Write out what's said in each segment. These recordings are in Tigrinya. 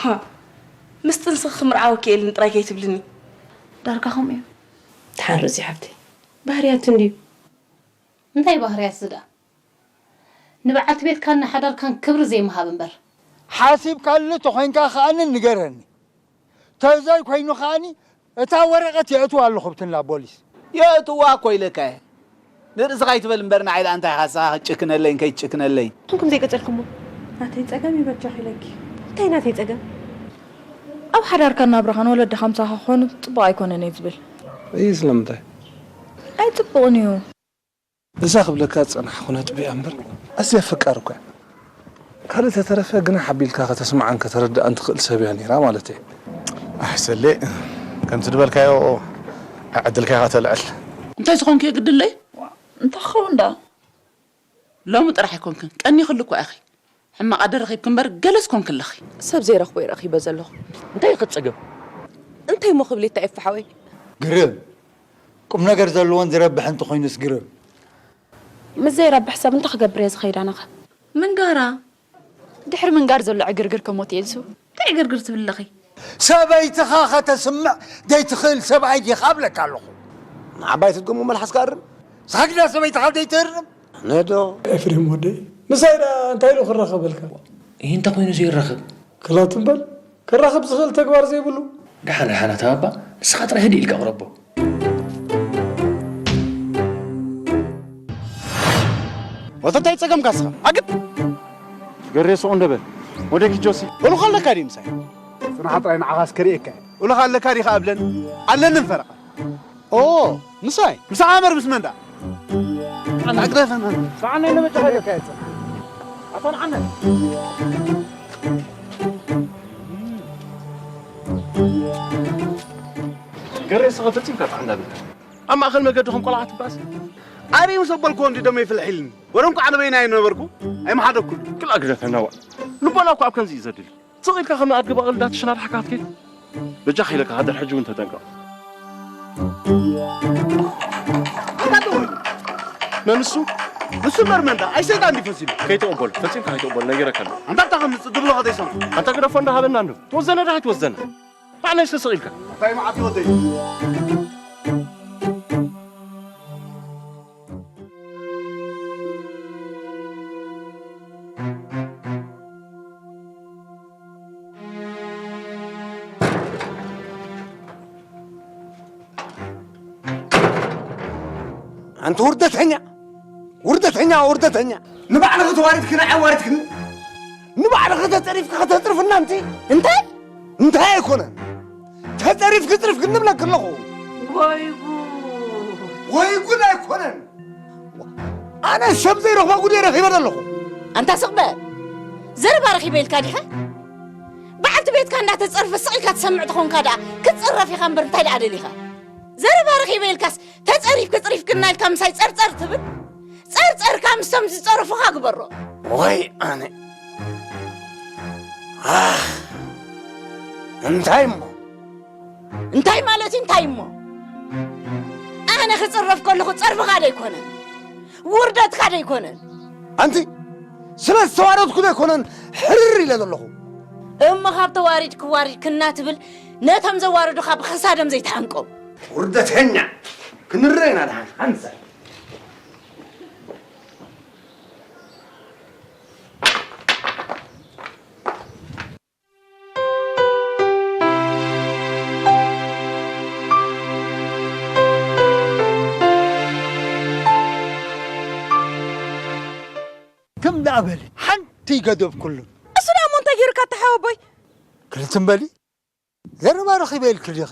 ሃ፣ ምስ ጥንስኺ ክምርዓወኪ እየ ኢልኒ ጥራይ ከይትብልኒ። ዳርጋ ከምኡ እዩ። ተሓርዚ ሓፍተይ፣ ባህርያት እንድዩ። እንታይ ባህርያት ዝዳ? ንበዓልቲ ቤትካን ንሓዳርካን ክብሪ ዘይምሃብ እምበር። ሓሲብካሉ ተኾይንካ ከኣኒ ንገረኒ። ተዘይ ኮይኑ ከኣኒ እታ ወረቐት የእትዋ ኣለኹ ብትንላ ፖሊስ። የእትዋ እኮ ኢለካ እየ። ንርእስኻ ኣይትበል እምበር ንዓይ ደኣ እንታይ ኢኻ ንስኻ ክትጭክነለይን ከይትጭክነለይን። ንስኹም ዘይቀጸልኩሞ ናተይ ጸገም ይበጃኽ ኢለኪ። እንታይ ናተይ ጸገም? ኣብ ሓዳርካን ናብራኻን ወለድኻ ምሳኻ ክኾኑ ጽቡቕ ኣይኮነን እየ ዝብል። እይ ስለምንታይ? ኣይጽቡቕን እዩ። እዛ ክብለካ ዝጸናሕኩ ነጥቢ እያ እምበር ኣዝያ ፈቃር እኮ እያ። ካልእ ተተረፈ ግና ሓቢልካ ከተስምዓን ከተረድኣን ትኽእል ሰብ እያ ነይራ ማለት እየ። ኣሕ ሰሌ፣ ከምቲ ዝበልካዮ ዕድልካ ኢኻ ተልዕል። እንታይ ዝኾንኩ እየ ግድለይ? እንታይ ክኸውን ደኣ? ሎሚ ጥራሕ ኣይኮንክን፣ ቀኒኽሉ እኳ ኢኺ። ሕማቕ ኣደ ረኺብኪ እምበር ገለስ ኮንኪ ኣለኺ። ሰብ ዘይረኽቦ እየ ረኺበ ዘለኹ። እንታይ ኢኺ ጸገም? እንታይ እሞ ክብል እየ ተዒፈ ሓወይ? ግርም። ቁም ነገር ዘለዎን ዝረብሕ እንተኾይኑስ ግርም። ምስ ዘይረብሕ ሰብ እንታይ ክገብር እየ ዝኸይድ ኣነኸ? ምንጋራ። ድሕሪ ምንጋር ዘሎ ዕግርግር ከሞት እየ ዝስው። እንታይ ዕግርግር ትብል ኣለኺ? ሰበይትኻ ከተስምዕ ዘይትኽእል ሰብኣይ ዲኻ እብለካ ኣለኹ። ንዓባይ ትድግሙ መልሓስካ ኣርም። ሳግዳ ሰበይትኻ ዘይትህርም። ነዶ። ኤፍሬም ወደይ፣ ምሳይ ደኣ እንታይ ኢሉ ክራኸበልካ? ይህ እንታይ ኮይኑ ዘይራኸብ? ክላ ትም በል፣ ክራኸብ ዝኽእል ተግባር ዘይብሉ። ደሓን፣ ደሓን፣ ኣታ ባባ፣ ንስኻ ጥራይ ህድእ ኢልካ ቅረቦ። ወተታይ ጸገምካ እስኻ፣ ኣግብ! ገሬ ሱቕ እንደ በል፣ ወደ ኪጆሲ። እሉኻ ኣለካ ድዩ ምሳይ? ጽናሕ ጥራይ ንዓኻስ ከርእየካ እየ። እሉኻ ኣለካ ዲኻ እብለን፣ ኣለንን ፈረቓ። ኦ፣ ምሳይ? ምሳኻ እምበር ምስ መን ደኣ? ኣግደፈና። ሰዓና ኢለ በጃኻ ኢለካ እየ። ኣታ ንዓና። ገሬ ስኻ ፈጺምካ ጥዓና ብልካ። ኣብ ማእከል መገዲ ከም ቆልዓ ትባስ። ኣበይ ምስ ኣበልኩዎ እንዲ ደመይ ፍልሕ ኢልኒ። ወረ እንኳዕ ኣነ በይናይ ነበርኩ። ኣይምሓደኩሉ። ክላ ግደፈና ዋ። ልቦና እኮ ኣብ ከምዚ እዩ ዘድሊ። ስቕ ኢልካ ከም ኣድጊ በቕሊ እንዳተሸናድሓካ ክትከይድ። በጃኻ ኢለካ ሃደር ሕጂ እውን ተጠንቀቕ። ኣታ ደወል። መን እሱ? ንሱ እምበር መን ደኣ? ኣይ ሰይጣን ድዩ ፈሲሉ? ከይትቕበሎ፣ ፈጺምካ ከይትቕበሎ ነጊረካ ኣለኹ። ኣንታ ኣታ ከም ዝብሎ ከተይሰምዖ። ኣንታ ግደፎ እንዳሃበና እንዶ። ትወዘነ ደኣ ኣይትወዘነ። ኣነ ስቕ ኢልካ። እንታይ መዓት እዩ ወደይ? ኣንቲ ውርደተኛ፣ ውርደተኛ፣ ውርደተኛ። ንባዕልኺ ተዋሪድኪ ንዓይ ኣዋሪድክኒ። ንባዕልኺ ተጸሪፍኪ ከተጽርፍና ኣንቲ። እንታይ? እንታይ ኣይኮነን። ተጸሪፍኪ ጽሪፍኪ ንብለኪ ኣለኹ። ወይ ጉድ! ወይ ጉድ ኣይኮነን። ኣነ ሰብ ዘይረኽባ ጉድ እየ ረኺበ ዘለኹ። ኣንታ ስቕ በል። ዘረባ ረኺበ ኢልካ ዲኻ? በዓልቲ ቤትካ እንዳተጸርፈ ስቕ ኢልካ ትሰምዕ ተኾንካ ደኣ ክትጽረፍ ኢኻ እምበር እንታይ ደኣ ደሊኻ? ዘረባ ረኺበ ኢልካስ ተጸሪፍኪ ጽሪፍክና ኢልካ ምሳይ ጸርጸር ትብል? ጸርጸርካ ምስቶም ዝጸረፉኻ ግበሮ። ወይ ኣነ። ኣህ፣ እንታይ እሞ? እንታይ ማለት እዩ እንታይ እሞ? ኣነ ክጽረፍ ከለኹ ጸርፍኻ ዶ ኣይኮነን? ውርደትካ ዶ ኣይኮነን? ኣንቲ ስለ ዝተዋረድኩ ዶ ኣይኮነን ሕርር ኢለ ዘለኹ? እሞ ካብ ተዋሪድ ክዋሪድ ክና ትብል ነቶም ዘዋረዱኻ ብኽሳዶም ዘይትሓንቆም። ውርደተኛ! ክንረአና ደሓን ሓንሳብ። ትም ደኣ በሊ፣ ሓንቲ ገደብ ኩሉን። እሱ ደኣ እሞ እንታይ ገይሩካ ተሓወቦይ? ክልትም በሊ፣ ዘረባ ረኺበ ኢልኪ ዲኺ?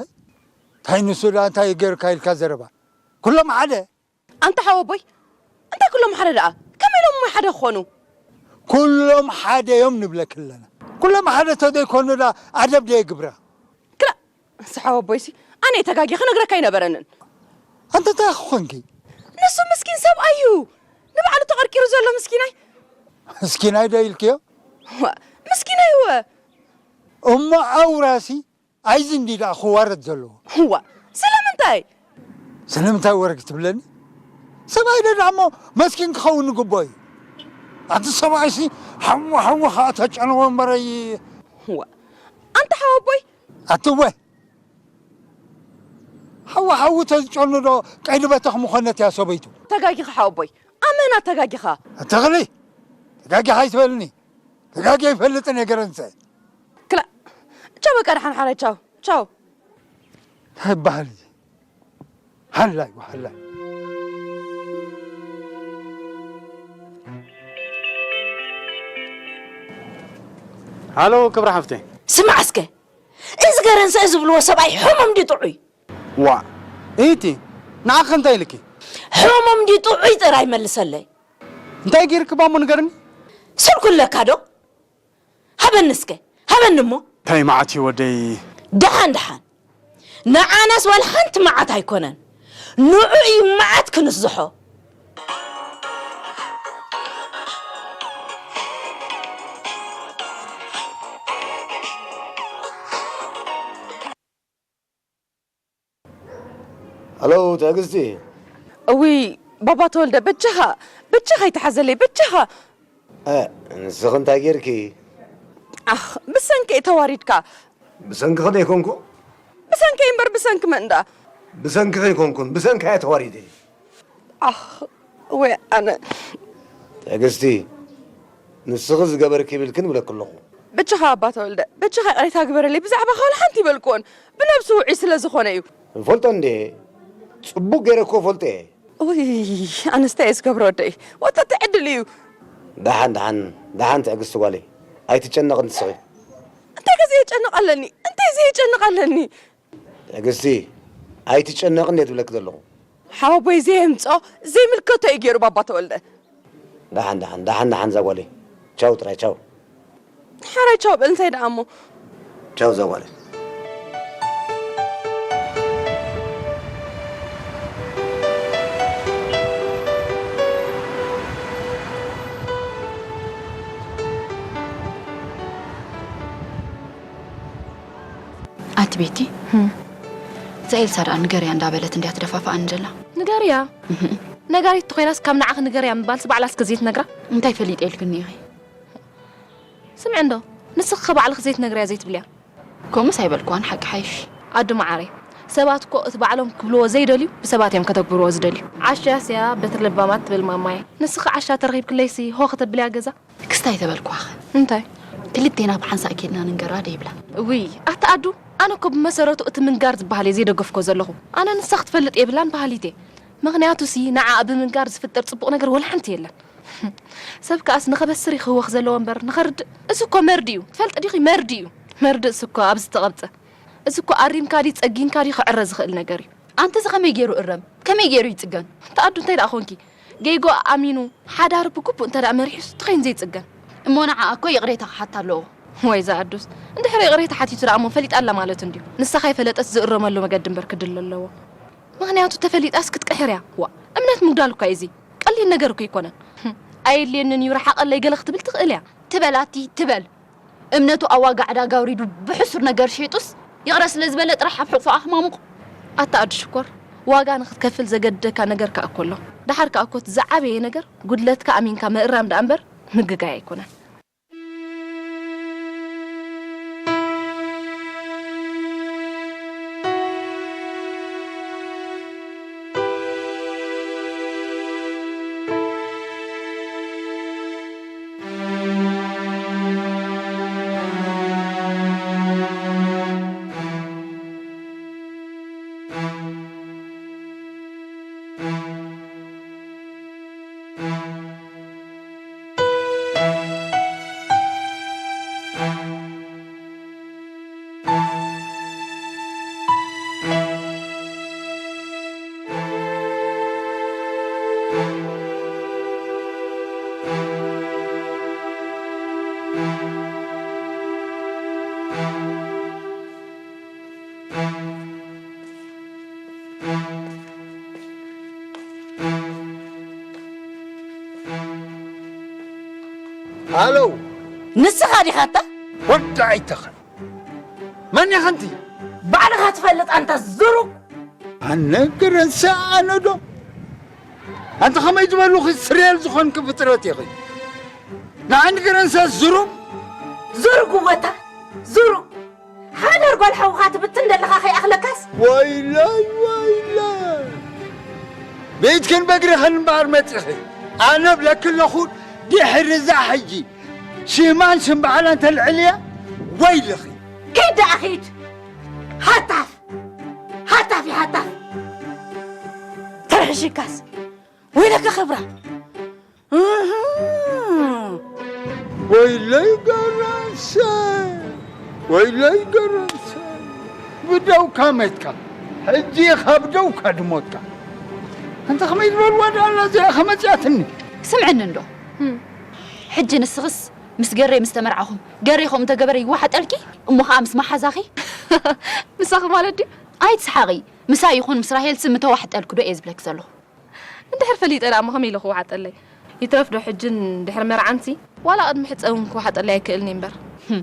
እንታይ ንሱ ደኣ እንታይ ገይሩካ ኢልካ ዘረባ? ኩሎም ሓደ። ኣንታ ሓወቦይ፣ እንታይ ኩሎም ሓደ ደኣ? ከመይ ኢሎም እሞ ሓደ ክኾኑ? ኩሎም ሓደ እዮም ንብለኪ ኣለና። ኩሎም ሓደ ተዘይኮኑ ደኣ ኣደብ ደየግብራ። ክላ፣ ንሱ ሓወቦይሲ፣ ኣነ ተጋጊ ክነግረካ ኣይነበረንን። ኣንተ እንታይ ክኾንኪ? ንሱ ምስኪን ሰብኣይ እዩ። ንባዕሉ ተቐርቂሩ ዘሎ ምስኪናይ። ምስኪናይ ዶ ኢልክዮ? ዋ፣ ምስኪናይ እወ። እሞ ኣውራሲ ኣይዚ እንዲ ደኣ ክዋረድ ዘለዎ። ዋ፣ ስለምንታይ? ስለምንታይ ወረግ ትብለኒ? ሰብኣይ ዶ ደኣ እሞ መስኪን ክኸውን ንግቦ እዩ። ኣቲ ሰብኣይሲ ሓዊ ሓዊ ኸዓ ተጨንዎ እምበረይ። ዋ፣ ኣቦይ ኣትወ ሓዊ ሓዊ ተዝጨኑ ዶ ቀይዲ በተኽ ምኾነት እያ ሰበይቱ። ተጋጊኻ ሓወቦይ፣ ኣመና ተጋጊኻ። ተኽሊ ተጋጊኻ ኣይትበልኒ። ተጋጊ ኣይፈልጥን እየ ገረንሰ። ክላ ቻው፣ በቃ ደሓን ሓራይ ቻው ቻው። እንታይ ይበሃል እዚ? ሃላይ ወሃላይ። ሃሎ ክብረ ሓፍተይ። ስማዕ እስከ፣ እዚ ገረንሰ ዝብልዎ ሰብኣይ ሕሙም ድዩ ጥዑይ? ዋእ ኢቲ ንዓኺ እንታይ ኢልኪ? ሕሙም ድዩ ጥዑይ ጥራይ መልሰለይ። እንታይ ጌርኪ እሞ ንገርኒ? ስልኩ ኣለካ ዶ? ሃበኒ እስከ ሃበኒ እሞ። እንታይ መዓት እዩ ወደይ? ደሓን ደሓን ንዓናስ ዋላ ሓንቲ መዓት ኣይኮነን ንዑ እዩ መዓት ክንስዝሖ። ሃሎ ትዕግስቲ። እውይ ባባ ተወልደ በጃኻ በጃኻ ኣይትሓዘለይ በጃኻ። እ ንስኺ እንታይ ጌርኪ? ኣኽ ብሰንኪ እየ ተዋሪድካ። ብሰንክኺ ዶ ኣይኮንኩ? ብሰንከይ እምበር ብሰንኪ መን ደኣ? ብሰንክኺ ኣይኮንኩን ብሰንካ እየ ተዋሪደ። ኣኽ ወይ ኣነ። ትዕግስቲ ንስኺ ዝገበርኪ ይብልክን እብለኪ ኣለኹ። በጃኻ ኣባ ተወልደ በጃኻ ይቕሬታ ግበረለይ ብዛዕባኻ ዋላ ሓንቲ ኣይበልክዎን ብነብሱ ውዑይ ስለ ዝኾነ እዩ። እፈልጦ እንድየ ጽቡቕ ገይረ እኮ እፈልጦ እየ። ውይ ኣነስ ታይ እየ ዝገብሮ ወደይ ዋጣ ታይ ዕድል እዩ። ደሓን ደሓን ደሓን ትዕግስቲ ጓለይ ኣይትጨነቒ ንስኺ። እንታይ ከ ዘየጨንቕ ኣለኒ እንታይ ዘየጨንቕ ኣለኒ። ትዕግስቲ ኣይትጨነቕን እየ ዝብለኪ ዘለኹ። ሓወቦይ ዘየምፅኦ ዘይምልከቶ እዩ ገይሩ ባባ ተወልደ። ደሓን ደሓን ደሓን ደሓን እዛ ጓለይ ቻው ጥራይ ቻው። ሓራይ ቻው በል እንታይ ደኣ እሞ። ቻው እዛ ጓለይ። ኣቲ ቤቲ እዛ ኤልሳ ደኣ ንገርያ እንዳበለት እንድያ ትደፋፍኣኒ ዘላ። ንገርያ ነጋሪት ተኾይናስ ካብ ንዓኺ ንገርያ ምባልስ ባዕላስ ከ ዘይትነግራ? እንታይ ፈሊጠ ኢልክኒ ኢኺ? ስምዒ እንዶ ንስኺ ኸ ባዕልኺ ዘይትነግርያ ዘይትብልያ? ከምኡስ ኣይበልክዋን ሓቂ ሓይሽ። ኣዱ መዓረይ ሰባት እኮ እቲ ባዕሎም ክብልዎ ዘይደልዩ ብሰባት እዮም ከተግብርዎ ዝደልዩ። ዓሻያስ እያ በትሪ ለባማት ትብል ማማየ። ንስኺ ዓሻ ተረኺብክለይሲ ሆ ከተብልያ ገዛ። ክስታይ ተበልክዋኸ። እንታይ? ክልቴና ብሓንሳእ ኬድና ንንገራ ዶ ይብላ። እውይ ኣታ ኣዱ ኣነ እኮ ብመሰረቱ እቲ ምንጋር ዝበሃል እየ ዘይደገፍኮ ዘለኹ። ኣነ ንሳ ክትፈልጥ የብላን በሃሊት እየ። ምኽንያቱሲ ንዓኣ ብምንጋር ዝፍጠር ጽቡቕ ነገር ወላ ሓንቲ የለን። ሰብ ከኣስ ንኸበስር እዩ ክህወኽ ዘለዎ እምበር ንኸርድእ። እዚ እኮ መርድእ እዩ። ትፈልጢ ዲኺ መርድእ እዩ። መርድእስ እኮ ኣብዚ ተቐብጸ። እዚ እኮ ኣሪምካ ድዩ ጸጊንካ ድዩ ክዕረ ዝኽእል ነገር እዩ። ኣንቲ እዚ ከመይ ገይሩ እረም? ከመይ ገይሩ ይጽገን? ኣንታ ኣዱ እንታይ ደኣ ኮንኪ? ገይጎ ኣሚኑ ሓዳር ብግቡእ እንተ ደኣ መሪሑስ እንታይ እዩ ዘይጽገን? እሞ ንዓኣ እኮ ይቕሬታ ክሓታ ኣለዎ። ወይ እዛ ኣዱስ እንድሕር ይቕሬታ ሓቲቱ ደኣ እሞ ፈሊጣ ኣላ ማለት እንድዩ። ንሳ ከይፈለጠት ዝእረመሉ መገዲ እምበር ክድለ ኣለዎ። ምኽንያቱ ተፈሊጣስ ክትቅሕር እያ። ዋእ እምነት ምጉዳል እኳ እዩ እዚ። ቀሊል ነገር እኮ ኣይኮነን። ኣየድልየንን እዩ ርሓቐለይ ገለ ክትብል ትኽእል እያ። ትበል ኣቲ ትበል። እምነቱ ኣብ ዋጋ ዕዳጋ ኣውሪዱ ብሕሱር ነገር ሸይጡስ ይቕረ ስለ ዝበለ ጥራሕ ኣብ ሕቑፉ ኣኽማሙቕ። ኣታ ኣዱ ሽኮር ዋጋ ንኽትከፍል ዘገድደካ ነገር ከኣ እኮ ኣሎ። ደሓር ከኣ እኮ እቲ ዝዓበየ ነገር ጉድለትካ ኣሚንካ ምእራም ደኣ እምበር ምግጋይ ኣይኮነን። ሃሎ ንስኻ ዲኻ ኣታ? ወዲ ኣይተኸ መን ኢኻ ኣንቲ? ባዕልኻ ትፈልጥ ኣንታ ዝሩግ። ኣነ ገረንሳ ኣነ ዶ? ኣንቲ ኸመይ ዝበሉኺ ስሬል ዝኾንኪ ፍጥረት ኢኺ። ንዓይ ንገረንሳ ዝሩግ። ዝሩግ እወ ኣታ ዝሩግ። ደለኻ ከይኣኽለካስ? ወይለይ፣ ወይለይ። ቤትክን በግርኽን እምበኣር መጺኺ። ኣነ እብለኪ ኣለኹ፣ ድሕሪ እዛ ሕጂ ሽማን ሽም በዓላን ተልዕልያ፣ ወይልኺ። ኪድ ደኣ ኪድ። ሃታፍ! ሃታፍ እዩ ሃታፍ! ተርሕሽካስ? ወይለከ ክብራ! እህ። ወይለይ ገረሰ፣ ወይለይ ገረሰ። ብደውካ መትካ፣ ሕጂ ካብ ደውካ ድሞትካ። ኣንታ ከመይ ዝበልዋ ደኣ ኣላ እዚኣ ከመጽያትኒ? ስምዕኒ እንዶ። ህም። ሕጂ ንስኽስ ምስ ገሬ ምስ ተመርዓኹም፣ ገሬ ከምኡ እንተገበረ ይወሓጠልኪ? እሞ ኸኣ ምስ መሓዛኺ? ምሳኺ ማለት ድዩ? ኣይትስሓቒ። ምሳ ይኹን ምስ ራሄል ስም ምተዋሕጠልኩ ዶ እየ ዝብለኪ ዘለኹ? እንድሕር ፈሊጠ ደኣ እሞ ከመይ ኢሉ ክወሓጠለይ? ይትረፍ ዶ ሕጅን ድሕሪ መርዓንሲ? ዋላ ቅድሚ ሕጸ እውን ክወሓጠለይ ኣይክእልን እየ እምበር። ህም፣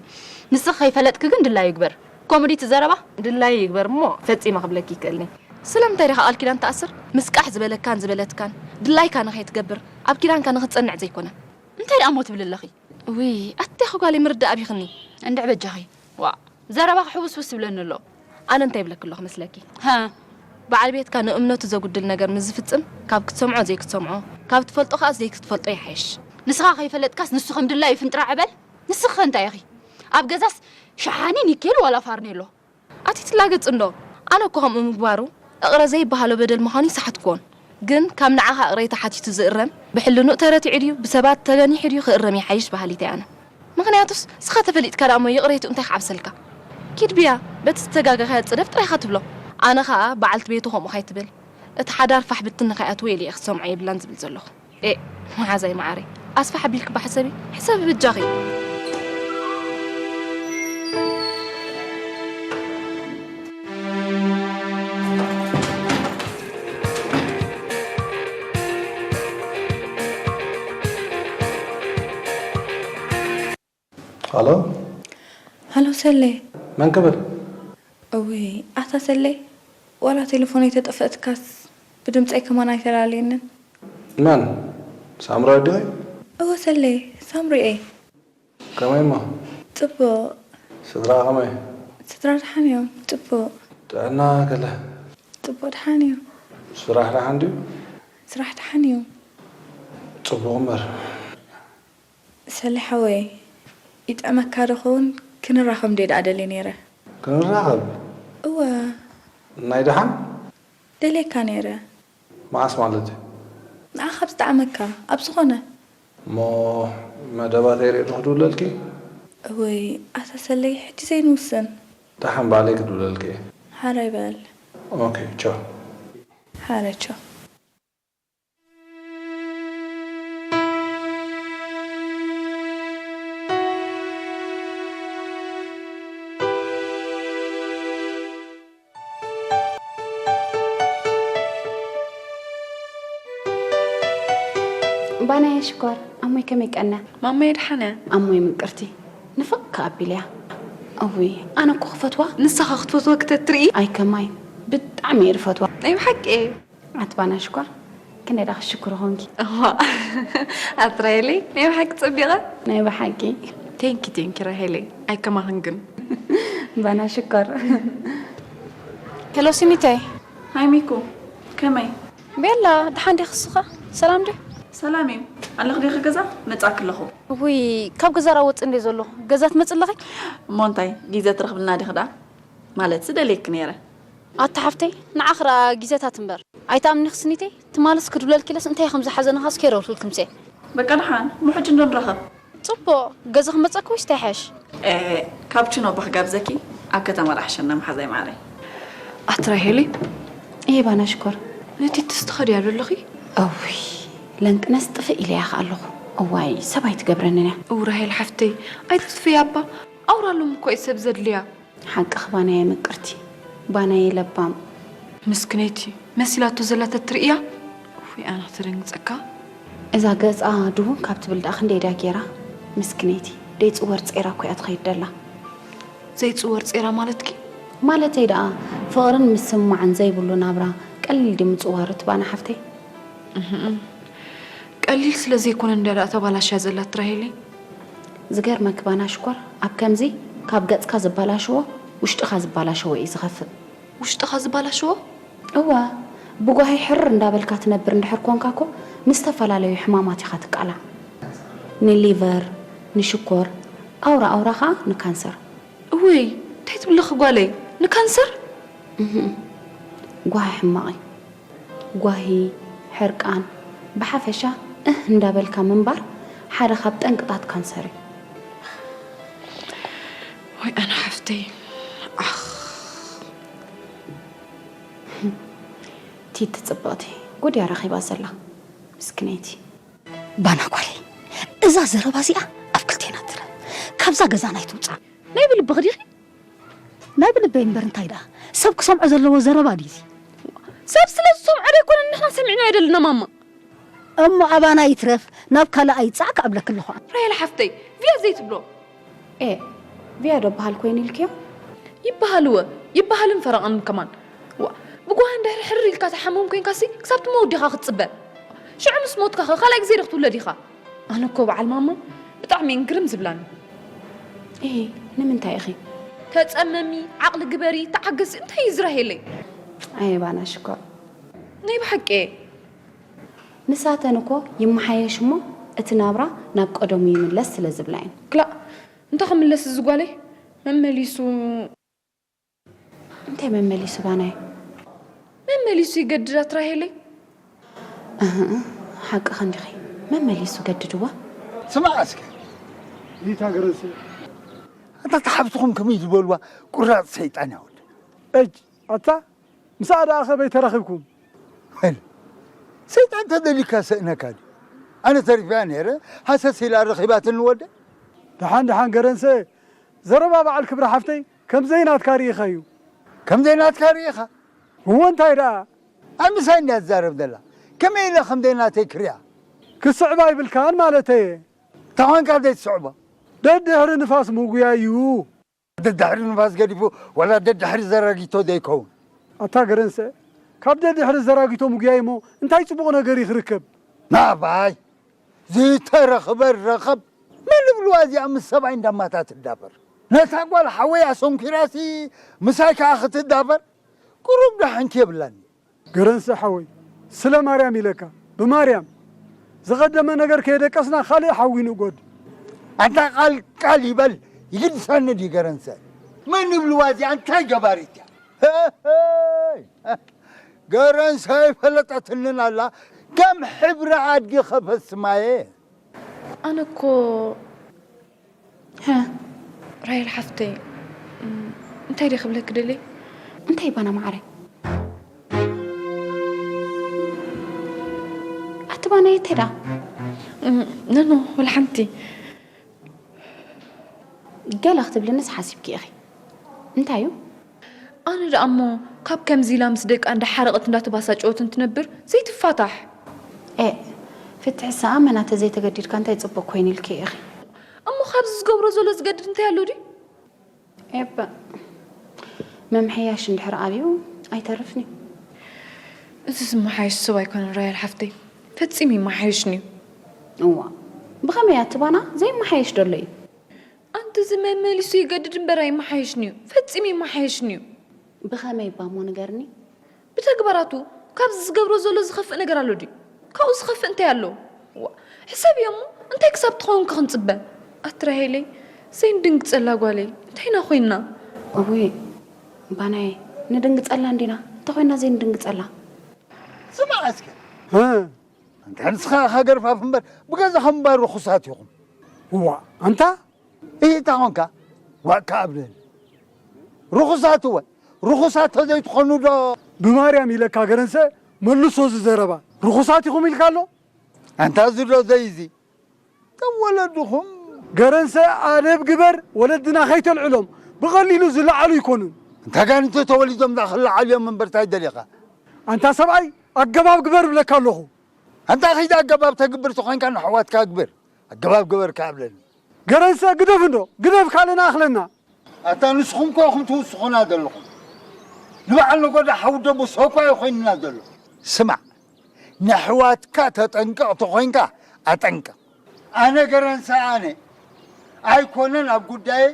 ንስኺ ከይፈለጥኪ ግን ድላዩ ይግበር። ኮሙዲቲ ዘረባ? ድላዩ ይግበር እሞ ፈጺመ ክብለኪ ይክእልን እየ። ስለምንታይ ዲኻ ቃል ኪዳን ትኣስር? ምስ ቃሕ ዝበለካን ዝበለትካን ድላይካ ንኸይትገብር ኣብ ኪዳንካ ንኽትጸንዕ ዘይኮነ። እንታይ ደኣ እሞ ትብሊ ኣለኺ? ውይ፣ ኣቴ ጓለይ ምርዳእ ኣቢኽኒ። እንድዒ በጃኺ። ዋእ፣ ዘረባኺ ሕውስውስ ይብለኒ ኣሎ። ኣነ እንታይ ይብለኪ ኣለኹ መስለኪ? ሃ። በዓል ቤትካ ንእምነቱ ዘጉድል ነገር ምስ ዝፍጽም፣ ካብ ክትሰምዖ ዘይክትሰምዖ፣ ካብ ትፈልጦ ከኣ ዘይክትፈልጦ ይሓይሽ። ንስኻ ከይፈለጥካስ ንሱ ከም ድላዩ ይፍንጥራዕ በል። ንስኺ ከ እንታይ ኢኺ? ኣብ ገዛስ ሸሓኒ ኒኬል ዋላ ፋርኔሎ? ኣቲ ትላገጽ እንዶ? ኣነ እኮ ከምኡ ምግባሩ እቕረ ዘይበሃሎ በደል ምዃኑ ይሰሓትኩዎን። ግን ካብ ንዓኻ እቕረ ተሓቲቱ ዝእረም፣ ብሕልንኡ ተረቲዑ ድዩ፣ ብሰባት ተገኒሑ ድዩ ክእረም ይሓይሽ በሃሊት እየ ኣነ። ምኽንያቱስ፣ ንስኻ ተፈሊጥካ ደኣ እሞ ይቕሬትኡ እንታይ ክዓብሰልካ? ኪድ ብያ፣ በቲ ዝተጋገኻዮ ጽደፍ ጥራይ ኢኻ ትብሎ። ኣነ ኸኣ በዓልቲ ቤቱ ከምኡ ከይትብል፣ እቲ ሓዳር ፋሕ ብትን ንኸይኣትዎ ኢለ እየ ክሰምዖ የብላን ዝብል ዘለኹ። ኤእ፣ መሓዛይ መዓረይ፣ ኣስፍሕ ኣቢልኪ እባ ሕሰቢ፣ ሕሰቢ በጃኺ። ሃሎ? ሃሎ ሰሌ። መን ክብል? እውይ፣ ኣታ ሰሌ፣ ዋላ ቴሌፎነይ ተጠፈእትካስ ብድምፀይ ከማን ኣይተላለየንን። መን? ሳምራዊት ዲኺ? እወ ሰሌ፣ ሳምሪ እየ። ከመይ እሞ? ጽቡቕ። ስድራ ከመይ? ስድራ ደሓን እዮም፣ ጽቡቕ። ጥዕና ከለ? ጽቡቕ ደሓን እዩ። ስራሕ ደሓን ድዩ? ስራሕ ደሓን እዩ። ጽቡቕ እምበር። ሰሌ ሓወይ፣ ይጥዕመካ ዶ ኸውን? ክንራኸብ እንድየ ደኣ ደልየ ነይረ። ክንራኸብ? እወ። ናይ ደሓን? ደልየካ ነይረ። መዓስ ማለት እዩ? ንዓኻ ኣብ ዝጠዓመካ፣ ኣብ ዝኾነ። እሞ መደባተይ ርኢኹ ክድውለልኪ? እወይ፣ ኣታ ሰለይ፣ ሕጂ ዘይንውስን። ደሓን ባዕለይ ክድውለልኪ እየ። ሓራይ በል። ኦኬ፣ ቻው። ሓራይ ቻው። ባናየ ሽኮር፣ ኣሞይ ከመይ ቀነ? ማማየ ደሓነ? ኣሞይ ምቅርቲ፣ ንፍቕ ከኣ ኣቢለያ። እውይ፣ ኣነ እኮ ክፈትዋ። ንስኻ ክትፈትወ ክተትርኢ? ኣይ ከማይ፣ ብጣዕሚ እየ ዝፈትዋ። ናይ ብሓቂ? ኣቲ ባና ሽኮር፣ ክንደይ ደኣ ክሽክሮ ኾንኪ? እዋ፣ ኣቲ ራሄለይ፣ ናይ ብሓቂ ጸቢቐ? ናይ ብሓቂ። ቴንኪ፣ ቴንኪ ራሄለይ፣ ኣይከማኽን ግን። ባና ሽኮር። ሄሎ ሲኒተይ። ሃይ ሚኩ፣ ከመይ? ቤላ፣ ደሓን ዲኺ እስኻ? ሰላም ድዩ? ሰላም እዩ። ኣለኺ ዲኺ ገዛ? መጻእኪ ኣለኹ። ውይ፣ ካብ ገዛ ራወጽ እንዴ ዘለኹ። ገዛ ትመጽእ ኣለኺ? እሞ እንታይ፣ ግዜ ትረኽብልና ዲኺ ደኣ? ማለትሲ ደልየኪ ነይረ። ኣታ ሓፍተይ፣ ንዓኺ ረኣ ግዜታት እምበር። ኣይትኣምኒኺ ስኒተይ፣ ትማልስ ክድውለልኪ ኢለስ እንታይ ከም ዝሓዘንኻስ ከይረኸብኩልክምሲ። በቃ ደሓን፣ እሞ ሕጂ እንዶ ንራኸብ። ጽቡቕ፣ ገዛ ክመጸኪ ወይስ እንታይ ይሓይሽ? ኤ፣ ካፕቺኖ እባ ክጋብዘኪ፣ ኣብ ከተማ ደኣ ሓሸና መሓዛይ ማዓረይ። ኣቲ ራሄለይ። እየ ባና ሽኮር። ነቲ ትስትኸድያ ዶ ኣለኺ? እውይ፣ ለንቅነስ ጥፍእ ኢለያ ከኣ ኣለኹ። እዋይ፣ ሰብ ኣይትገብረንን እያ። እው ራሄል ሓፍተይ፣ ኣይትጥፍእያ እባ። ኣውራ ሎም እኮ እዩ ሰብ ዘድልያ። ሓቅኺ ባናየ ምቅርቲ፣ ባናየ ለባም። ምስክነይቲ መሲላቶ ዘላ ተትርእያ፣ እፎይ ኣነ ክተደንግጸካ። እዛ ገጻ ድው ካብ ትብል ደኣ ክንደይ ድያ ጌራ? ምስክነይቲ፣ ደይጽወር ጼራ እኮ እያ ትኸይድ ደላ። ዘይጽወር ጼራ ማለትኪ? ማለተይ ደኣ ፍቕርን ምስምማዕን ዘይብሉ ናብራ ቀሊል ድዩ ምጽዋሩ እቲ ባና ሓፍተይ? እህም። ቀሊል ስለ ዘይኮነ እንድያ ደኣ ተባላሽያ ዘላ እቲ ራሄለይ። ዝገርመኪ ባና ሽኮር፣ ኣብ ከምዚ ካብ ገጽካ ዝበላሽዎ ውሽጥኻ ዝባላሸዎ እዩ ዝኸፍእ። ውሽጥኻ ዝባላሸዎ? እወ፣ ብጓሂ ሕርር እንዳበልካ ትነብር እንድሕር ኮንካ እኮ ንዝተፈላለዩ ሕማማት ኢኻ ትቃላዕ። ንሊቨር፣ ንሽኮር፣ ኣውራ ኣውራ ኸዓ ንካንሰር። እውይ፣ እንታይ ትብልኺ ጓለይ? ንካንሰር? እህም፣ ጓሂ ሕማቕ እዩ። ጓሂ፣ ሕርቃን፣ ብሓፈሻ እህ እንዳበልካ ምንባር ሓደ ካብ ጠንቅታት ካንሰር እዩ። ወይ ኣነ ሓፍተይ፣ ዓኽ። ቲቲ ጽብቕቲ፣ ጉድ እያ ረኺባ ዘላ ምስክነይቲ። ባና ጓለይ፣ እዛ ዘረባ እዚኣ ኣብ ክልቴና ትረ ካብዛ ገዛና ኣይትውፃእ። ናይ ብልብኺ ዲኺ? ናይ ብልበይ እምበር እንታይ ደኣ፣ ሰብ ክሰምዖ ዘለዎ ዘረባ ድዩ እዚ? ሰብ ስለ ዝሰምዖ ዶ ኣይኮነን ንሕና ሰሚዕናዮ ደለና ማማ? እሞ ኣባና ይትረፍ ናብ ካልእ ኣይጻእ ክኣብለኪ ኣለኹ። ራሄል ሓፍተይ፣ ቪያ ዘይትብሎ። ኤ ቪያ ዶ በሃል ኮይኑ ኢልክዮ? ይበሃል እወ፣ ይበሃልን ፈረቓን ከማን። ዋ፣ ብጓሂ እንድሕር ሕርር ኢልካ ትሓምም ኮይንካሲ ክሳብ ትመውት ዲኻ ክትጽበ? ሽዑ ምስ ሞትካኸ ካልኣይ ግዜ ዶ ክትውለድ ኢኻ? ኣነ እኮ በዓል ማማ ብጣዕሚ እየን ግርም ዝብላኒ። እሂ ንምንታይ ኢኺ? ተጸመሚ፣ ዓቕሊ ግበሪ፣ ተዓገሲ፣ እንታይ እዩ እዚ ራሄለይ? ኣየ ባና ሽኮር። ናይ ብሓቂ እየ። ንሳተን እኮ ይመሓየሽ እሞ እቲ ናብራ ናብ ቀደሙ ይምለስ ስለ ዝብላ እየን። ክላእ እንታይ ክምለስ እዚ ጓለይ መመሊሱ እንታይ መመሊሱ ባናይ? መመሊሱ ይገድዳት ራሄለይ። እህእ ሓቅኺ እንዲኺ መመሊሱ ገድድዋ። ስማዕ እስከ ሊታ ገረንሰ ኣታ ተሓብትኹም ከመይ ዝበልዋ ቁራፅ ሰይጣን ያወድ እጅ ኣታ ምስኣ ደኣ ኸበይ ተራኺብኩም? ሰይጣን ተደሊካ ሰእነካ ድዩ? ኣነ ተሪፈያ ነይረ ሃሰስ ኢላ ረኺባትኒ ወደ ደሓን ደሓን ገረንሰ ዘረባ በዓል ክብሪ ሓፍተይ ከም ዘይናትካ ርኢኻዩ። ከም ዘይናትካ ርኢኻ? እወ እንታይ ደኣ? ኣብ ምሳይ እንድያ ትዛረብ ዘላ። ከመይ ኢለ ከም ዘይናተይ ክሪኣ? ክስዕባ ይብልካን ማለተየ። ተኾንካ ዘይትስዕቦ? ደድሕሪ ንፋስ ምጉያይ እዩ። ደድሕሪ ንፋስ ገዲፉ ዋላ ደድሕሪ ዘራጊቶ ዘይከውን። ኣታ ገረንሰ ካብ ደድሕሪ ዘራጊቶ ምጉያይ እሞ እንታይ ጽቡቕ ነገር እዩ ክርከብ? ናባይ ዝተረኽበ ረኸብ መን ይብልዋ እዚኣ ምስ ሰብኣይ እንዳማታ ትዳበር ነታ ጓል ሓወይ ኣሰንኪራሲ ምሳይ ከዓ ክትዳበር ቁሩብ ዶ ሓንቲ የብላን። ገረንሰ ሓወይ ስለ ማርያም ኢለካ ብማርያም ዝቐደመ ነገር ከየደቀስና ካልእ ሓዊ ንእጎድ። ኣንታ ቃል ቃል ይበል ይግድሰኒ ድዩ ገረንሰ? መን ይብልዋ እዚኣ እንታይ ገባሪት እያ? ሄይ! ገረንሰ ኣይፈለጠትንን ኣላ ከም ሕብሪ ኣድጊ ከፈስ ማየ። ኣነ እኮ ራሄል ሓፍተይ እንታይ ድየ ክብለኪ ደልየ? እንታይ ባና መዓረይ? ኣቲ ባናይ እንታይ ደኣ? ኖኖ ወላ ሓንቲ። ገለ ክትብልንስ ሓሲብኪ ኢኺ። እንታይ እዩ? ኣነ ደኣ እሞ ካብ ከምዚ ኢላ ምስ ደቃ እንዳሓረቐት እንዳተባሳጨወት እንትነብር ዘይትፋታሕ። ኤእ ፍትሕሳ ኣመና ተዘይተገዲድካ እንታይ ጽቡቕ ኮይኑ ኢልኪ ኢኺ። እሞ ካብዚ ዝገብሮ ዘሎ ዝገድድ እንታይ ኣሎ ድዩ? ኤፐ ምምሕያሽ እንድሕር ኣብዩ ኣይተርፍን እዩ። እዚ ዝመሓየሽ ሰብ ኣይኮነን ራሄል ሓፍተይ፣ ፈጺሙ ይመሓየሽን እዩ። እዋ ብኸመይ ኣቲ ባና ዘይመሓየሽ ደሎ እዩ? ኣንቲ እዚ መመሊሱ ይገድድ እምበር ኣይመሓየሽን እዩ፣ ፈጺሙ ይመሓየሽን እዩ። ብኸመይ እባ እሞ ንገርኒ? ብተግባራቱ ካብዚ ዝገብሮ ዘሎ ዝኸፍእ ነገር ኣሎ ድዩ? ካብኡ ዝኸፍእ እንታይ ኣሎ? ዋ፣ ሕሰብዮ እሞ እንታይ ክሳብ ትኸውን ከ ክንጽበ? ኣቲ ራሄለይ ዘይንድንግጸላ ጓለይ እንታይ ኢና ኮይንና? እውይ ባናየ ንድንግጸላ እንዲና እንተኾይንና ዘይንድንግጸላ። ስማዕ እስከ እ፣ ኣንታ ንስኻ ኢኻ ገርፋፍ እምበር ብገዛኻ ምንባር ርኹሳት ኢኹም። እዋ ኣንታ እይታ ኾንካ ዋእ ከኣብለኒ ርኹሳት እወ ርኹሳት ተዘይትኾኑ ዶ ብማርያም ኢለካ ገረንሰ መልሶ እዚ ዘረባ ርኹሳት ኢኹም ኢልካ ኣሎ ኣንታ እዚ ዶ ዘይዚ ተወለድኹም ገረንሰ ኣደብ ግበር ወለድና ከይተልዕሎም ብቐሊሉ ዝለዓሉ ኣይኮኑን እንታ ጋንንተ ተወሊዶም ደኣ ክለዓሉ እዮም እምበር ታይ ደሊኻ ኣንታ ሰብኣይ ኣገባብ ግበር እብለካ ኣለኹ ኣንታ ኺድ ኣገባብ ተግብር ተኾይንካ ንኣሕዋትካ ግብር ኣገባብ ግበር ከኣ እብለኒ። ገረንሰ ግደፍ እንዶ ግደፍ ካልእና ኣኽለና። ኣታ ንስኹም እኮ ኢኹም ትውስኹና ዘለኹም። ንበዓል ነጎዳ ሓዊ ደቡስ እኮ እዩ ኮይንና ዘሎ። ስማዕ፣ ንኣሕዋትካ ተጠንቅቕ ተኾይንካ ኣጠንቅቕ። ኣነ ገረንሰ ኣነ ኣይኮነን ኣብ ጉዳየይ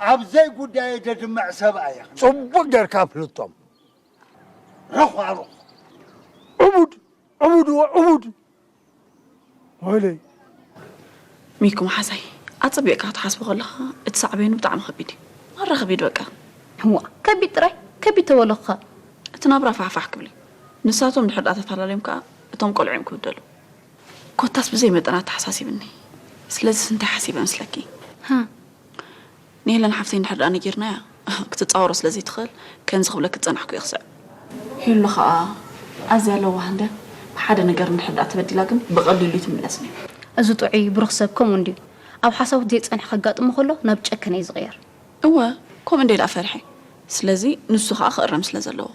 ኣብ ዘይጉዳየ ደድምዕ ሰብኣይ ኢኻ። ጽቡቕ ጌርካ ኣፍልጦም። ረዃሩኽ። ዕቡድ፣ ዕቡድ፣ ዕቡድ። ወይለይ። ሚኩ መሓዛይ፣ ኣጸቢቕካ ክትሓስቦ ከለኻ እቲ ሳዕቤኑ ብጣዕሚ ከቢድ እዩ። ማራ ከቢድ በቃ። እዋ ከቢድ ጥራይ ከቢድ ተበለኹኻ። እቲ ናብራ ፋሕፋሕ ክብል እዩ። ንሳቶም ድሕር ደኣ ተፈላለዮም ከኣ እቶም ቆልዑ እዮም ክብደሉ። ኮታስ ብዘይ መጠን ኣተሓሳሲብኒ። ስለዚስ እንታይ ሓሲበ መስለኪ? ሃ ንሄለን ሓፍተይ እንድሕር ደኣ ነጊርናያ ክትጻወሮ ስለ ዘይትኽእል ከምዚ ክብለኪ ዝጸናሕኩ እየ ክስዕብ። ሄሉ ከኣ ኣዝያ ለዋህ እንድያ። ብሓደ ነገር እንድሕር ደኣ ተበዲላ ግን ብቐሊሉ ኣይትምለስን እያ። እዚ ጥዑይ ብሩኽ ሰብ ከምኡ እንድዩ። ኣብ ሓሳቦት ዘይጸንሐ ከጋጥሞ ከሎ ናብ ጨከነ እዩ ዝቕየር። እወ ከምኡ እንድየ ደኣ ፈሪሐ። ስለዚ ንሱ ከኣ ክእረም ስለ ዘለዎ።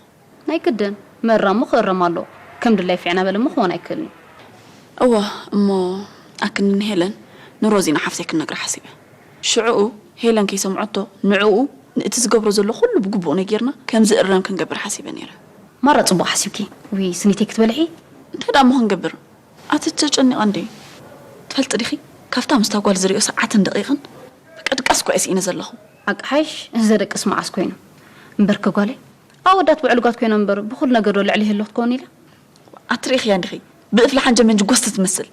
ናይ ግድን መእራሙ ክእረም ኣለዎ። ከም ድላይ ፊዕና በለ እሞ ክኾን ኣይክእልን እዩ። እወ እሞ ኣክንዲ ንሄለን ንሮዚና ሓፍተይ ክነግራ ሓሲበ። ሽዕኡ ሄለን ከይሰምዐቶ ንዕኡ ንእቲ ዝገብሮ ዘሎ ኩሉ ብግቡእ ነጊርና ከም ዝእረም ክንገብር ሓሲበ ነይረ። ማራ ጽቡቕ ሓሲብኪ። ውይ ስኒተይ ክትበልዒ? እንታይ ደኣ እሞ ክንገብር? ኣቲ ተጨኒቐ እንድየ። ትፈልጢ ዲኺ ካብታ ምስታ ጓል ዝርእዮ ሰዓትን ደቒቕን በቃ ድቃስ እኮ እየ ስኢነ ዘለኹ። ኣቃሓይሽ እዚ ዘደቅስ መዓስ ኮይኑ? እምበርኪ ጓለይ ኣወዳት ብዕሉጋት ኮይኖም እምበር ብኹሉ ነገር ዶ ልዕሊ ይህሉ ክትከውን ኢለ። ኣቲ ርኢኽያ እንዲኺ ብእፍሊ ሓንጀመንጂ ጎስቲ ትመስል።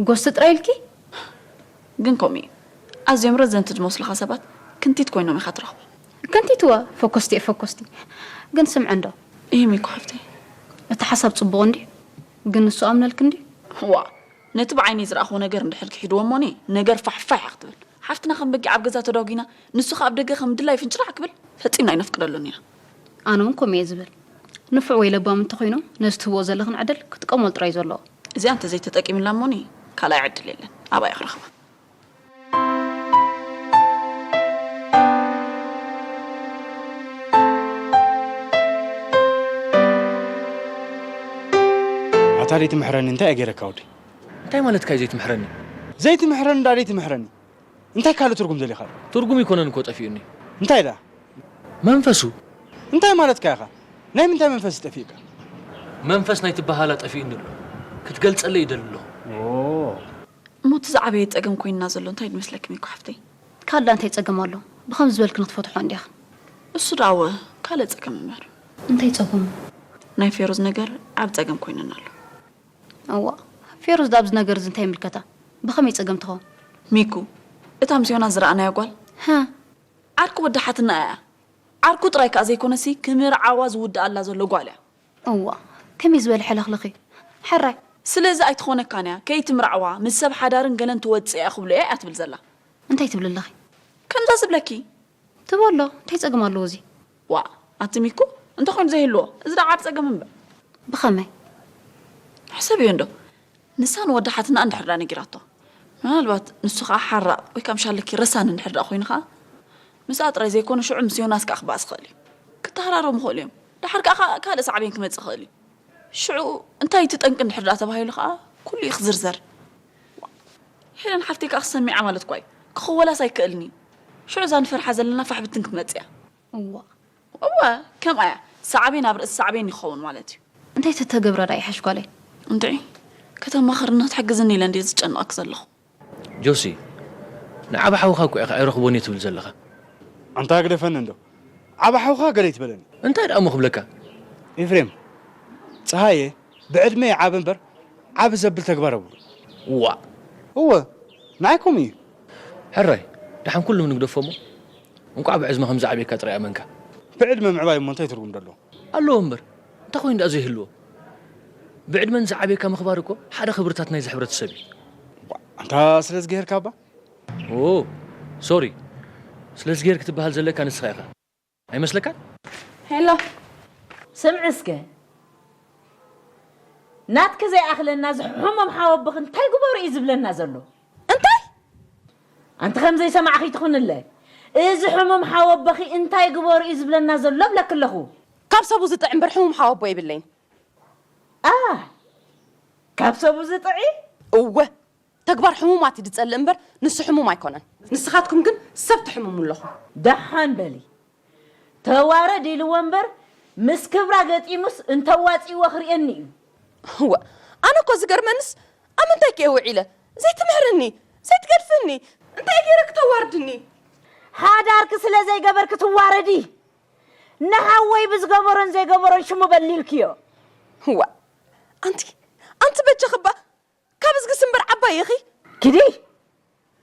ጎስቲ ጥራይ ኢልኪ? ግን ከምኡ እዩ። ኣዝዮም ረዘንቲ ዝመስሉኻ ሰባት ክንቲት ኮይኖም ኢኻ ትረኽቦም። ክንቲት እወ ፈኮስቲ እየ ፈኮስቲ። ግን ስምዒ እንዶ። እሂ ሚኮ ሓፍተይ። እቲ ሓሳብ ጽቡቕ እንድዩ። ግን ንሱ ኣምነልኪ እንድዩ። ዋእ ነቲ ብዓይነይ ዝረኣኽዎ ነገር እንድሕር ክሒድዎ እሞኒ ነገር ፋሕ ፋሕ እያ ክትብል። ሓፍትና ከም በጊዕ ኣብ ገዛ ተዳጒና ንሱ ኸኣ ኣብ ደገ ከም ድላዩ ፍንጭራዕ ክብል ፈጺምና ኣይነፍቅደሉን ኢና። ኣነ እውን ከምኡ እየ ዝብል። ንፉዕ ወይ ለባም እንተኾይኑ ነዚ ትህብኦ ዘለኽን ዕድል ክጥቀመሉ ጥራይ እዩ ዘለዎ። እዚኣ እንተዘይተጠቂምላ እሞኒ ካልኣይ ዕድል የለን። ኣብኣ እየ ክረኽባ። ኣታ ደይትምሕረኒ እንታይ እየ ገይረካ ወደይ? እንታይ ማለትካ እዩ ዘይትምሕረኒ? ዘይትምሕረኒ ደኣ ደይትምሕረኒ እንታይ ካልእ ትርጉም ደሊኻ? ትርጉም ኣይኮነን እኮ ጠፊኡኒ። እንታይ ደኣ? መንፈሱ። እንታይ ማለትካ ኢኻ? ናይ ምንታይ መንፈስ እዩ ጠፊኡካ? መንፈስ ናይ ትበሃላ ጠፊኡኒ ኣሎ። ክትገልጸለይ ይደሊ ኣለኹ። እሞ እቲ ዝዓበየ ጸገም ኮይንና ዘሎ እንታይ ድመስለኪ ሚኮ ሓፍተይ? ካልእ ደኣ እንታይ ጸገም ኣሎ? ብኸምዚ ዝበልኪ ንክትፈትሖ እንዲኽን። እሱ ደኣ እወ ካልእ ጸገም እምበር። እንታይ ጸገሙ? ናይ ፌሩዝ ነገር ዓቢ ጸገም ኮይንና ኣሎ። እዋእ ፌሩዝ ደኣ ኣብዚ ነገር እዚ እንታይ ይምልከታ? ብኸመይ ጸገም ትኸውን? ሚኩ እታ ምስ ዮናስ ዝረኣናያ ጓል? ሃ ዓርኪ ወዲ ሓትንኣ እያ። ዓርኩ ጥራይ ከኣ ዘይኮነሲ ክምርዓዋ ዝውድኣላ ዘሎ ጓል እያ። እዋእ ከመይ ዝበለ ሕልኽልኽ እዩ። ሕራይ። ስለዚ ኣይትኾነካን እያ ከይትምርዓዋ ምስ ሰብ ሓዳርን ገለን ትወጽእ እያ ክብሎ እየ እያ ትብል ዘላ። እንታይ ትብሊ ኣለኺ? ከምዛ ዝብለኪ። ትበሎ እንታይ ጸገም ኣለዎ እዚ? ዋእ ኣቲ ሚኩ እንተኾይኑ ዘይህልዎ እዚ ደኣ ዓቢ ጸገም እምበር። ብኸመይ? ሕሰብዮ እንዶ ንሳ ንወዲ ሓትንኣ እንድሕር ደኣ ነጊራቶ ምናልባት ንሱ ኸኣ ሓራቕ ወይ ከም ሻለኪ ረሳኒ እንድሕር ደኣ ኮይኑ ኸኣ ምስኣ ጥራይ ዘይኮነ ሽዑ ምስ ዮናስ ከኣ ክበኣስ ይኽእል እዩ። ክተሃራረሙ ይኽእሉ እዮም። ደሓር ከኣ ካልእ ሳዕቤን ክመጽእ ይኽእል እዩ። ሽዑ እንታይ እዩ እቲ ጠንቂ እንድሕር ደኣ ተባሂሉ ኸኣ ኩሉ እዩ ክዝርዘር። ሄለን ሓፍተይ ከኣ ክትሰምዓ ማለት እኳ እዩ። ክኽወላስ ኣይክእልን እዩ። ሽዑ እዛ ንፈርሓ ዘለና ፋሕ ብትን ክትመጽእ እያ። እዋ እወ ከምኣ እያ። ሳዕቤን ኣብ ርእሲ ሳዕቤን እዩ ክኸውን ማለት እዩ። እንታይ ተተገብረ ደኣ ይሓሽ ጓለይ? እንድዒ ከተማኽርና ክትሕግዝኒ ኢለ እንድየ ዝጨነቐኪ ዘለኹ። ጆሲ ንዓቢ ሓውኻ እኮ ኢኻ ኣይረኽቦን እየ ትብል ዘለኻ። ኣንታ ግደፈኒ እንዶ ዓቢ ሓውኻ ገለ ኣይትበለኒ። እንታይ ደኣ እሞ ክብለካ? ኤፍሬም ጸሃየ ብዕድመ ይዓቢ እምበር ዓቢ ዘብል ተግባር የብሉን። ዋእ! እወ ንዓይ ከምኡ እዩ። ሕራይ ደሓን ኩሉ ንግደፎ እሞ እንቋዕ ብዕድመ ከም ዝዓብየካ ጥራይ ኣመንካ። ብዕድመ ምዕባይ እሞ እንታይ ትርጉም ደለዎ? ኣለዎ እምበር እንታይ ኮይኑ ደኣ ዘይህልዎ? ብዕድመ ንዝዓብየካ ምኽባር እኮ ሓደ ክብርታት ናይዚ ሕብረተሰብ እዩ። ዋእ! ኣንታ ስለዝገሄርካ እባ። ኦ ሶሪ ስለዝገሄር ክትበሃል ዘለካ ንስኻ ኢኻ። ኣይመስለካን? ሄሎ ስምዒ እስከ ናትኪ ዘይኣኽለና እዚ ሕሙም ሓወቦኺ እንታይ ግበሩ እዩ ዝብለና ዘሎ? እንታይ? ኣንቲ ከም ዘይሰማዕኺ ትኹንለ እዚ ሕሙም ሓወቦኺ እንታይ ግበሩ እዩ ዝብለና ዘሎ እብለኪ ኣለኹ። ካብ ሰቡ ዝጥዒ እምበር ሕሙም ሓወቦ የብለይን። ኣህ ካብ ሰቡ ዝጥዒ? እወ ተግባር ሕሙማት እዩ ዝጸልእ እምበር ንሱ ሕሙም ኣይኮነን። ንስኻትኩም ግን ሰብ ትሕምሙ ኣለኹም። ደሓን በሊ። ተዋረድ ኢልዎ እምበር ምስ ክብራ ገጢሙስ እንተዋጺእዎ ክርእየኒ እዩ። እወ ኣነ እኮ ዝገርመንስ ኣብ ምንታይ ከ እየ ውዒለ? ዘይትምህርኒ፣ ዘይትገድፍኒ፣ እንታይ ገይረ ክተዋርድኒ? ሓዳርኪ ስለ ዘይገበርኪ ትዋረዲ። ንሓወይ ብዝገበሮን ዘይገበሮን ሽሙ በሊልክዮ። እዋ፣ ኣንቲ፣ ኣንቲ በጃኺ እባ ካብ እዝጊ ስምበር ዓባይ ኢኺ። ኪዲ፣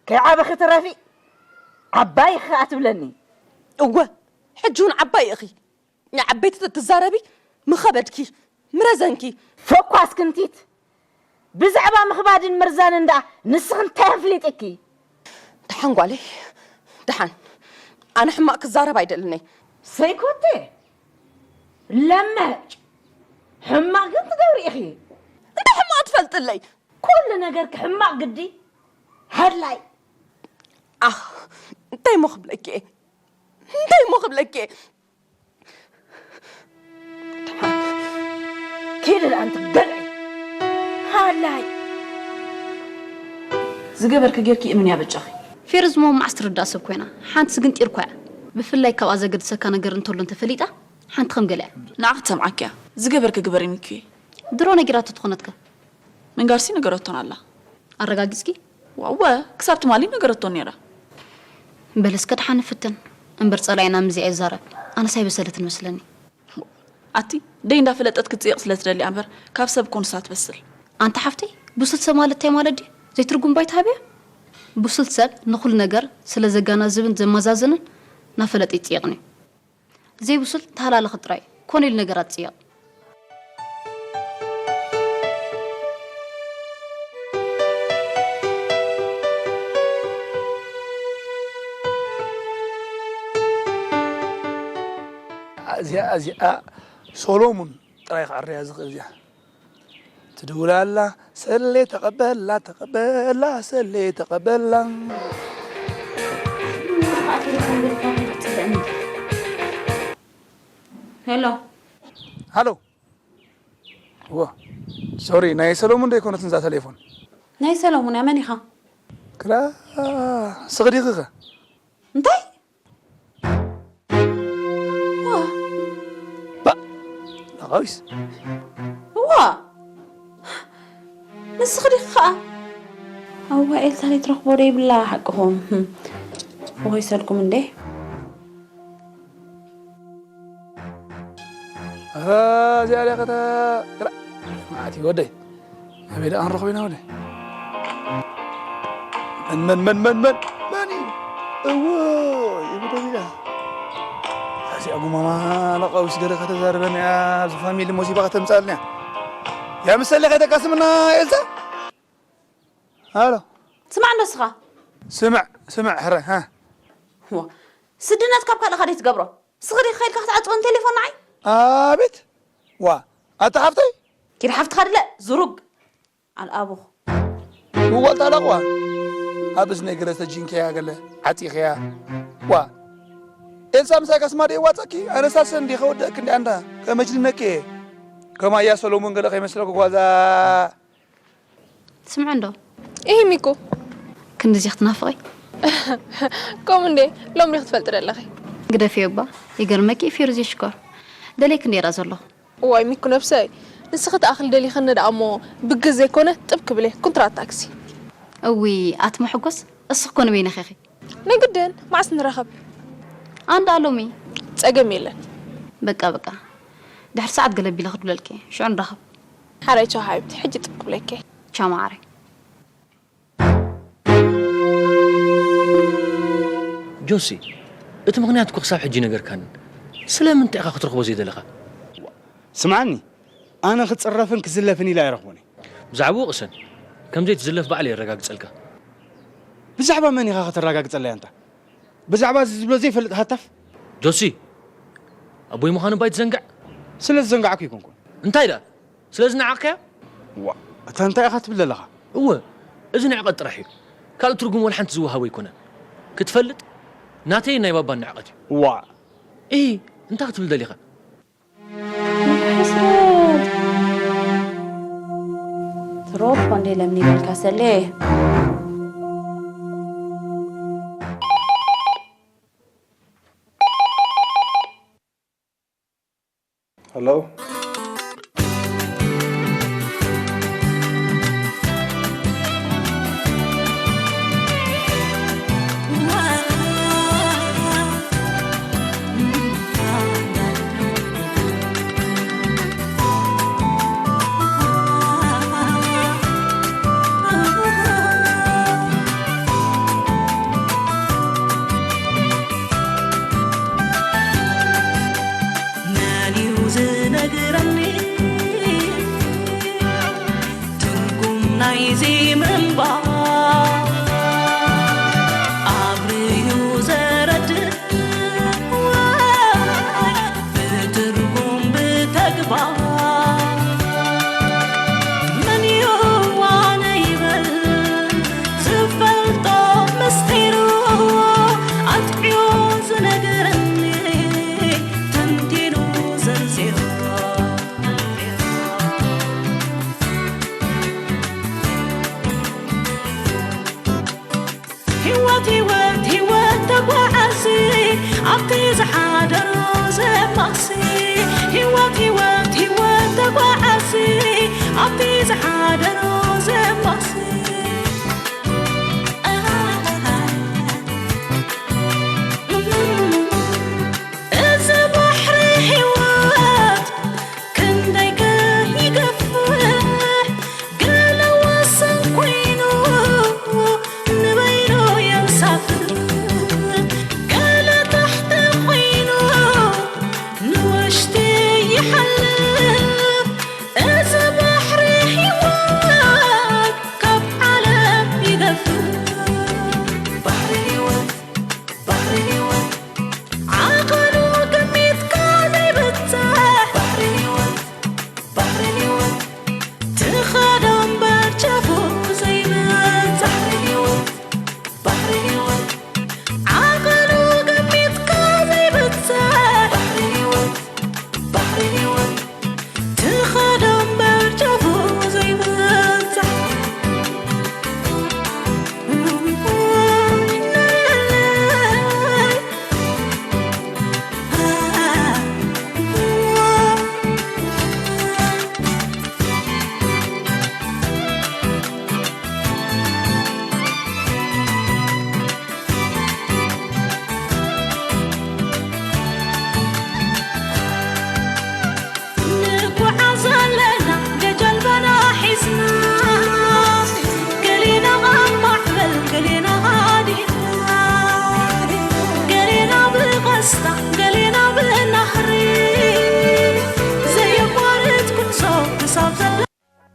ከይዓበኺ ትረፊ። ዓባይ ኢኺ ከኣ ትብለኒ። እወ፣ ሕጂ እውን ዓባይ ኢኺ። ንዓበይቲ ትዛረቢ፣ ምኸበድኪ፣ ምረዘንኪ። ፈኳስ ክንቲት፣ ብዛዕባ ምኽባድን ምርዛንን ደኣ ንስኺ እንታይ ኣፍሊጥኪ? ደሓን ጓለይ፣ ደሓን። ኣነ ሕማቕ ክዛረብ ኣይደልን'የ። ሰይኮቴ፣ ለማጭ፣ ሕማቕ ግን ትገብሪ ኢኺ። እንታይ ሕማቕ ትፈልጥለይ? ኩሉ ነገርኪ ሕማቕ ግዲ፣ ሃድላይ። ኣኽ፣ እንታይ እሞ ክብለኪ እየ? እንታይ እሞ ክብለኪ እየ? ኪዲ ኣንቲ ገልዒ። ሃላይ። ዝገበርኪ ጌርኪ እምንያ በጃኺ። ፌርዝ እሞ መዓስ ትርዳእ ሰብ ኮይና፣ ሓንቲ ስግንጢር እኳ እያ። ብፍላይ ካብኣ ዘገድሰካ ነገር እንተሎ እንተፈሊጣ፣ ሓንቲ ከም ገለ እያ። ንዓ ክትሰምዓኪ እያ። ዝገበርኪ ግበሪ ሚኪ። ድሮ ነጊራቶ ትኾነትካ። ምንጋርሲ ነገረቶን ኣላ። ኣረጋጊጽኪ? ዋወ፣ ክሳብ ትማሊ ነገረቶን ነይራ። በል እስከ ደሓን ንፍትን። እምበር ጸላኢና ምስዚኣ ይዛረብ። ኣነስ ኣይበሰለትን መስለኒ። ኣቲ፣ ደይ እንዳፈለጠት ክትጽይቕ ስለ ትደሊ እምበር፣ ካብ ሰብ እኮ ንሳ ትበስል። ኣንቲ ሓፍተይ፣ ብሱል ሰብ ማለት እንታይ ማለት ድዩ? ዘይትርጉም ባይታ ሃብያ? ብሱል ሰብ ንኹሉ ነገር ስለ ዘጋናዝብን ዘመዛዝንን ናፈለጠ ይጽየቕን እዩ። ዘይብሱል ተሃላለኺ ጥራይ ኮነ ኢሉ ነገራት ጽየቕ። እዚኣ፣ እዚኣ ሶሎሙን ጥራይ ክዓርያ ዝኽእል እዚኣ። ትድውል ኣላ፣ ሰሌ ተቐበላ፣ ተቐበላ፣ ሰሌ ተቐበላ። ሄሎ። ሃሎ። ዎ፣ ሶሪ፣ ናይ ሰሎሙን ዶ ኣይኮነትን እዛ ቴሌፎን? ናይ ሰሎሙን እያ፣ መን ኢኻ? ክላ፣ ስኽዲ ኽኸ? እንታይ? ዋ። ባእ፣ ዳቓዊስ። ዋ። ንስኺ ዲኺ ኸኣ? ኣዋ፣ ኤልሳ ዘይትረኽቦ ዶ ይብላ ሓቅኹም። ወይሰልኩም እንዴ? ኣታ እዚኣ ድያ ከታ ግራ። ማዕት ወደይ። ኣበይ ደኣ ንረኽቦ ኢና ወደ? መን፣ መን፣ መን፣ መን፣ መን፣ መን እዩ? እዎ፣ ይብሎ ቢላ። እዚኣ ጉማማ ለቃዊስ ገለ ከተዛርበን እያ፣ ኣብዚ ፋሚሊ ሞሲባ ከተምጻልና እያ። ያ ምሰለ ከይተቃስምና ኤልሳ? ሃሎ። ስማዕ እንዶ እስኻ። ስምዕ፣ ስምዕ፣ ሕረ፣ ሃ። ዋ፣ ስድነት ካብ ካልእ ካደይ ትገብሮ? ስኽሪ ከይድካ ክትዓጽወን ቴሌፎን ንዓይ? ኣቤት። ዋ፣ ኣታ ሓፍተይ? ኪድ ሓፍትኻ ድለ፣ ዝሩግ። ኣልኣቡኽ። እዋ፣ ኣታ ላቕዋ። ኣብ እዝነይ ገለ ተጂንከያ ገለ፣ ዓጺኸያ። ዋ። ኤልሳ ምሳይ ካስማ ደይ ዋጸኪ? ኣነሳሰ እንዲ ከወደእክ እንዲ ኣንዳ፣ ከመጅንነክ እየ። ከማያ ሰሎሞን ገለ ከይመስለኩ ጓዛ። ትስምዒ እንዶ? ኢሂ ሚኩ። ክንድዚ ክትናፍቒ? ከምኡ እንዴ፣ ሎሚ ዲኺ ትፈልጢ ዘለኺ? ግደፍዮ እባ፣ ይገርመኪ፣ ፌሩዜ ሽኮር። ደልየኪ እንዴ እየ ዘለኹ። እዋይ ሚኩ ነብሰይ፣ ንስኺ ትኣኽሊ ደሊኽኒ ደኣ እሞ፣ ብግዝ ዘይኮነ ጥብ ክብል እየ፣ ኩንትራት ታክሲ። እውይ፣ ኣቲ መሐጎስ፣ እስኺ እኮ ንበይንኺ ኢኺ። ናይ ግድን፣ መዓስ ንራኸብ? ኣንዳ ሎሚ። ጸገም የለን። በቃ፣ በቃ። ድሕሪ ሰዓት ገለ ቢለ ክድውለልኪ፣ ሽዑ ንራኸብ። ሓራይ ቻው ሓቢብቲ፣ ሕጂ ጥብ ክብለኪ። ቻው መዓረይ። ጆሲ፣ እቲ ምኽንያት እኮ ክሳብ ሕጂ ነገርካንን። ስለምንታይ ኢኻ ክትረኽቦ ዘይደለኻ? ስምዓኒ፣ ኣነ ክጽረፍን ክዝለፍን ኢለ ኣይረኽቦን እየ። ብዛዕባኡ ቅሰን። ከም ዘይትዝለፍ ባዕለይ የረጋግጸልካ። ብዛዕባ መን ኢኻ ከተረጋግጸለይ ኣንታ? ብዛዕባ እዚ ዝብሎ ዘይፈልጥ ሃታፍ? ጆሲ፣ ኣቦይ ምዃኑ እባ ኣይትዘንግዕ። ስለ ዝዘንጋዕኩ ኣይኮንኩን። እንታይ ደኣ? ስለ ዝነዓቕካዮ? ዋ፣ እታ እንታይ ኢኻ ትብል ዘለኻ? እወ፣ እዚ ንዕቀት ጥራሕ እዩ። ካልእ ትርጉም ወላ ሓንቲ ዝወሃቦ ኣይኮነን። ክትፈልጥ፣ ናተይን ናይ ባባን ንዕቀት እዩ። ዋ። እሂ፣ እንታይ ክትብል ደሊኻ? ሕስረት። ትሮት ኮንዴ ለምኒ በልካ ሰሌ። Hello? ትርጉም ናይዚ ምንባር